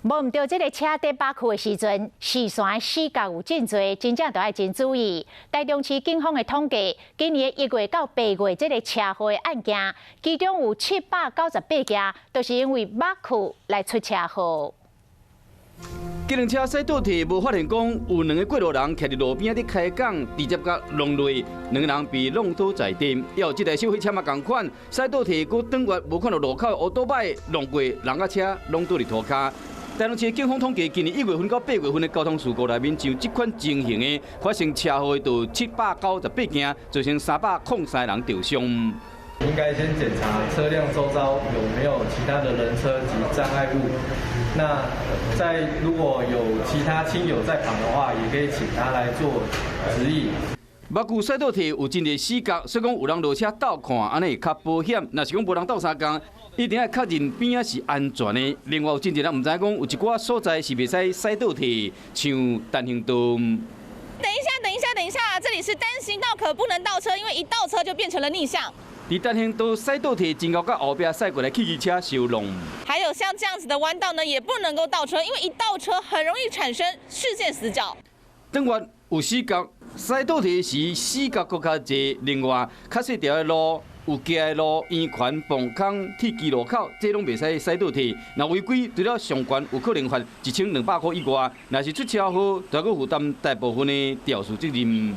無毋著這个車佇北區的時陣，視線死角有真濟，真正著愛真注意。台中市警方的統計，今年1月到8月這个車禍的案件，其中有798件，都是因為目睏來出車禍。機動車駛倒退，無發現講有兩个過路人徛佇路邊仔佇開講，直接共弄落，兩个人被弄倒在地。猶有這台小貨車嘛仝款，駛倒退，閣轉彎無看著路口的烏多擺弄過，人佮車攏倒佇塗跤。台中市警方統計，今年1月份到8月份的交通事故內面，像這款情形的發生車禍的，就798件，造成303人受傷。應該先檢查車輛周遭有沒有其他的人車及障礙物。那在如果有其他親友在旁的話，也可以請他來做指引。目睏駛倒退有真濟死角，所以講有人落車鬥看，按呢會較保險。若是講無人鬥相共，一定愛確認邊仔是安全的。另外有真濟人毋知講有一寡所在是袂使駛倒退，像單行道。等一下，等一下，等一下，這裡是單行道，可不能倒車，因為一倒車就變成了逆向。佇單行道駛倒退，真𠢕佮後壁駛過來汽機車相挵。還有像這樣子的彎道呢，也不能夠倒車，因為一倒車很容易產生視線死角。轉彎有死角，駛倒退時死角閣較濟。另外，較細條的路、有崎的路、圓環、磅空、鐵支路口，這攏袂使駛倒退。若違規，除了上懸有可能罰1200箍以外，若是出車禍，就閣負擔大部分的肇事責任。